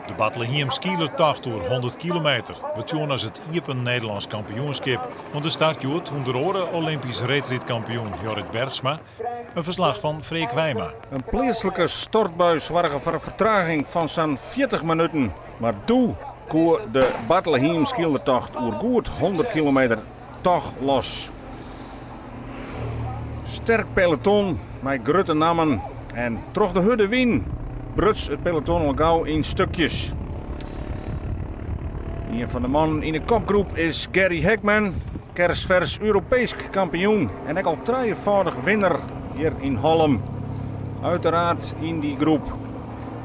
De Bartlehiem Skeelertocht oer 100 kilometer wurdt sjoen as it iepen Nederlânsk kampioenskip. Oan de start hjoed ûnder oare Olympysk reedrydkampioen Jorrit Bergsma. In ferslach fan Freek Wijma. In pleatslike stortbui soarge foar in fertraging fan sa'n 40 minuten. Mar doe koe de Bartlehiem Skeelertocht oer goed 100 kilometer toch los. Sterk peloton mei grutte nammen en troch de hurde wyn bruts it peloton al gau yn stikjes. Ien fan de mannen yn de kopgroep is Gary Hekman, kersfers Europeesk kampioen en ek al trijefâldich winner hjir yn Hollum. Uiteraard yn dy groep.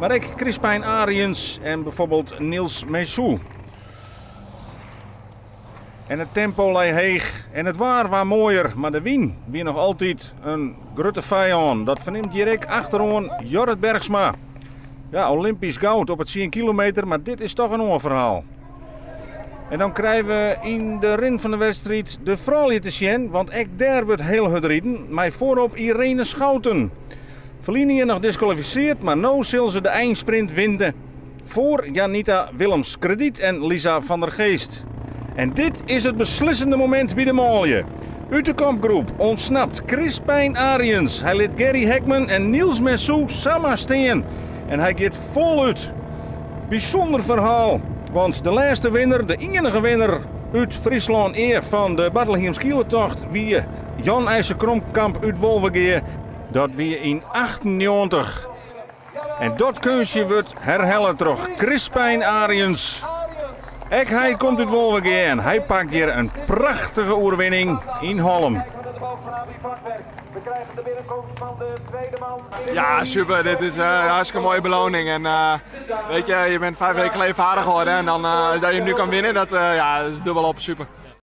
Mar ek Crispijn Ariëns en byfoarbyld Niels Mesu. En it tempo lei heech en it waar waard moaier, mar de wyn wie noch altyd in grutte fijân. Dat fernimt hjir ek achteroan Jorrit Bergsma. Ja, Olympysk goud op it 10 kilometer, mar dit is toch in oar ferhaal. En dan krije we yn de rin fan de wedstriid de froulju te sjen, want ek dêr wurdt hiel hurd riden, mei foarop Irene Schouten. Ferline jier noch diskwalifisearre, mar no sil se de einsprint winne foar Janita Willems Krediet en Lisa van der Geest. En dit is it beslissende momint by de manlju. Ut de kopgroep ûntsnapt Crispijn Ariëns. Hy lit Gary Hekman en Niels Mesu samar stean. En hy giet folút. Bysûnder ferhaal, want de lêste winner, de iennige winner út Fryslân ea fan de Bartlehiem Skeelertocht wie Jan IJzer Kromkamp út Wolvegea. Dat wie yn 98. En dat keunstje wurdt werhelle troch Crispijn Ariëns. Ek hy komt út Wolvegea en hy pakt hjir in prachtige oerwinning yn Hollum. Ja, super. Dit is een hartstikke mooie beloning. En weet je, je bent 5 weken geleden vader geworden en dan dat je hem nu kan winnen, dat, ja, dat is dubbel op super.